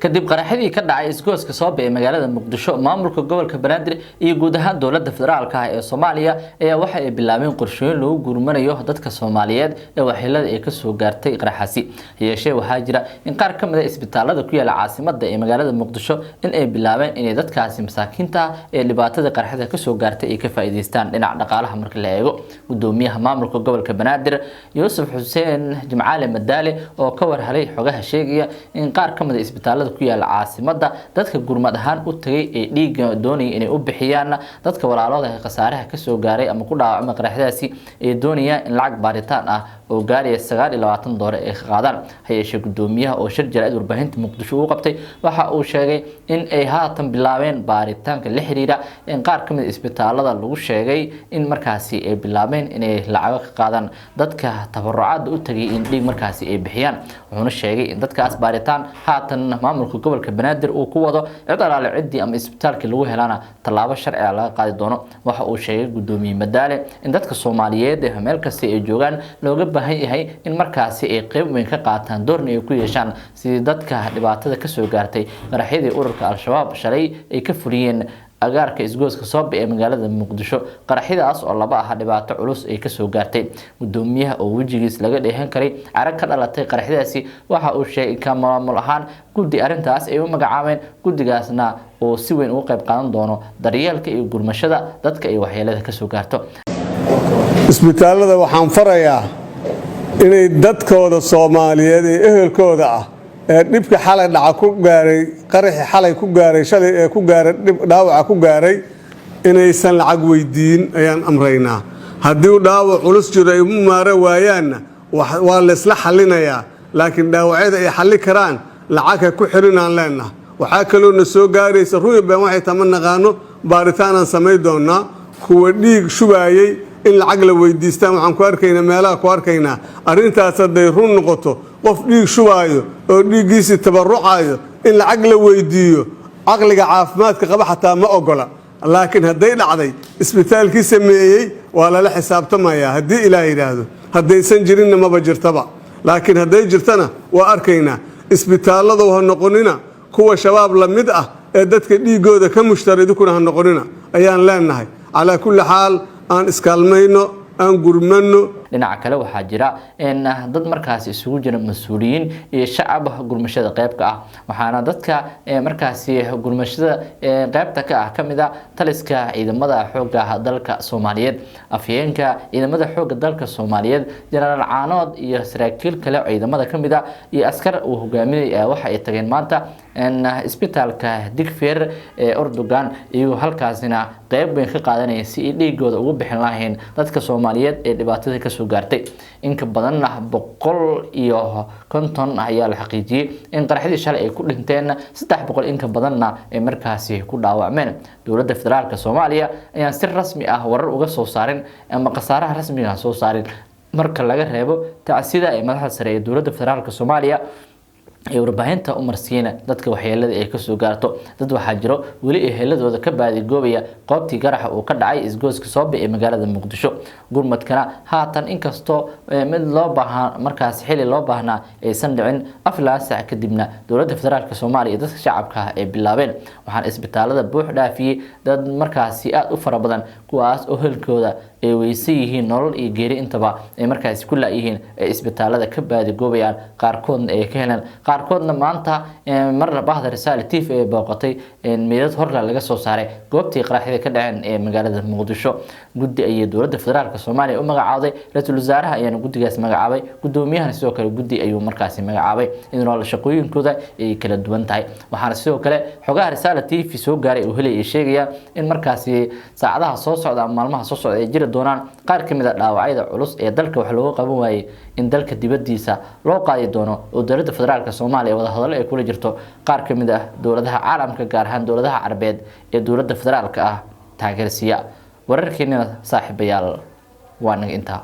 Kadib qaraxyadii ka dhacay isgoyska Soobe ee magaalada Muqdisho, maamulka gobolka Banaadir iyo guud ahaan dowladda federaalka ah ee Soomaaliya ayaa waxa ay bilaabeen qorshooyin lagu gurmanayo dadka Soomaaliyeed ee waxyeelada ay kasoo gaartay qaraxaasi. Yeeshee waxaa jira in qaar ka mid ah isbitaalada ku yaala caasimada ee magaalada Muqdisho in ay bilaabeen inay dadkaasi masaakiinta ah ee dhibaatada qaraxyada kasoo gaartay ay ka faa'iidaystaan dhinaca dhaqaalaha marka la eego. Gudoomiyaha maamulka gobolka Banaadir, Yuusuf Xuseen Jimcaale Madaale, oo ka warhelay xogaha sheegaya in qaar ka mid ah isbitaalada ku yaala caasimada dadka gurmad ahaan u tagay ee dhiigga doonaya inay u bixiyaan dadka walaalooda ee khasaaraha kasoo gaaray ama ku dhaawacmay qaraxyadaasi, ay doonayaan in lacag baaritaan ah oo gaaraya $29 ay ka qaadaan. Ha yeeshee gudoomiyaha oo shir jaraa'id warbaahinta Muqdisho uu qabtay waxa uu sheegay in ay haatan bilaabeen baaritaanka la xiriira in qaar ka mid ah isbitaalada lagu sheegay in markaasi ay bilaabeen inay lacago ka qaadaan dadka tabarucaada u tagay in dhiig markaasi ay bixiyaan. Wuxuuna sheegay in dadkaas baaritaan haatan maamulka gobolka Banaadir uu ku wado, cid alaale ciddii ama isbitaalkii lagu helana tallaabo sharci ah laga qaadi doono. Waxa uu sheegay gudoomiye Madaale in dadka Soomaaliyeed ee meel kasta ay joogaan looga baahan yahay in markaasi ay qeyb weyn ka qaataan, doorna ay ku yeeshaan sidii dadka dhibaatada kasoo gaartay qaraxyadii ururka Al-Shabaab shalay ay ka fuliyeen agaarka isgoyska Soobe ee magaalada Muqdisho, qaraxyadaas oo laba ah dhibaato culus ay kasoo gaartay. Gudoomiyaha oo wejigiis laga dheehan karay carag ka dhalatay qaraxyadaasi waxa uu sheegay ka maamul ahaan guddi arrintaas ay u magacaabeen, guddigaasna uu si weyn uga qayb qaadan doono daryeelka iyo gurmashada dadka ay waxyeelada kasoo gaarto. Isbitaallada waxaan farayaa inay dadkooda Soomaaliyeed ee ehelkooda ah ee dhibka xalay dhaca ku gaaray, qaraxii xalay ku gaaray, shalay ee ku gaaray, dhaawaca ku gaaray, inaysan lacag weydiin ayaan amraynaa. Haddii uu dhaawac culus jiro ay u maaro waayaanna, waa laysla xallinayaa, laakiin dhaawacyada ay xalli karaan lacag ha ku xirinaan leenaha. Waxaa kaloo na soo gaaraysa ruyi been waxay tama naqaano, baaritaanaan samayn doonaa. Kuwa dhiig shubaayey in lacag la weydiistaan waxaan ku arkaynaa meelaha ku arkaynaa. Arrintaas hadday run noqoto, qof dhiig shubaayo oo dhiiggiisii tabarucayo in lacag la weydiiyo, caqliga caafimaadka qaba xataa ma ogola. Laakiin hadday dhacday, isbitaalkii sameeyey waa lala xisaabtamayaa haddii Ilaah yidhaahdo. Haddaysan jirinna maba jirtaba, laakiin hadday jirtana waa arkaynaa. Isbitaalladu ha noqonina kuwa Shabaab la mid ah ee dadka dhiiggooda ka mushtara, idinkuna ha noqonina ayaan leenahay. Calaa kulli xaal, aan iskaalmayno, aan gurmanno. Dhinaca kale waxaa jira in dad markaasi isugu jira mas-uuliyiin iyo shacab gurmashada qeybka ah, waxaana dadka markaasi gurmashada qeybta ka ah kamid a taliska ciidamada xoogga dalka Soomaaliyeed, afhayeenka ciidamada xoogga dalka Soomaaliyeed, Jenaraal Caanood, iyo saraakiil kale ciidamada kamid a iyo askar uu hogaaminay waxa ay tageen maanta isbitaalka Digfeer ee Erdogan, iyagoo halkaasina qeyb weyn ka qaadanaya si ay dhiigooda ugu bixin lahayn dadka Soomaaliyeed ee dhibaatada kasoo gaartay. Inka badanna 150 ayaa la xaqiijiyey in qaraxdii shalay ay ku dhinteen, 300 inka badanna ay markaasi ku dhaawacmeen. Dowladda federaalka Soomaaliya ayaan si rasmi ah warar uga soo saarin ama khasaaraha rasmiga soo saarin, marka laga reebo tacsida ee madaxda sare ee dowladda federaalka Soomaaliya ay warbaahinta u marsiina dadka waxyeelada ay kasoo gaarto. Dad waxaa jiro weli eheladooda ka baadigoobaya qoobtii qaraxa uu ka dhacay isgoyska Soobe ee magaalada Muqdisho. Gurmadkana haatan inkastoo mid loo baahaa markaas xili loo baahnaa aysan dhicin, 4 saac kadibna dowladda federaalka Soomaaliya iyo dadka shacabka ah ay bilaabeen. Waxaana isbitaalada buux dhaafiyey dad markaasi aada u fara badan, kuwaas oo helkooda ay weysan yihiin, nolol iyo geeri intaba ay markaasi ku laayihiin, ay isbitaalada ka baadigoobayaan, qaarkoodna ay ka heleen, qaarkoodna maanta mar bahda Risaale TV ay booqatay meydad horla laga soo saaray goobtii qaraxyada ka dhaceen ee magaalada Muqdisho. Guddi ayay dowladda federaalka Soomaaliya u magacaabday, ra-iisul wasaaraha ayaana guddigaas magacaabay, guddoomiyahana sidoo kale guddi ayuu markaasi magacaabay, iyadoo shaqooyinkooda ay kala duwan tahay. Waxaana sidoo kale xogaha Risaale TV soo gaaray uu helay ay sheegaya in markaasi saacadaha soo socda ama maalmaha soo socda ay jiri doonaan qaar ka mid a dhaawacyada culus ee dalka wax looga qaban waayey in dalka dibadiisa loo qaadi doono, oo dowladda federaalka Soomaaliya wadahadallo ay kula jirto qaar ka mid ah dowladaha caalamka, gaar ahaan dowladaha Carabeed ee dowladda federaalka ah taageersiiya. Wararkeenina, saaxiibayaal, waa naga intaa.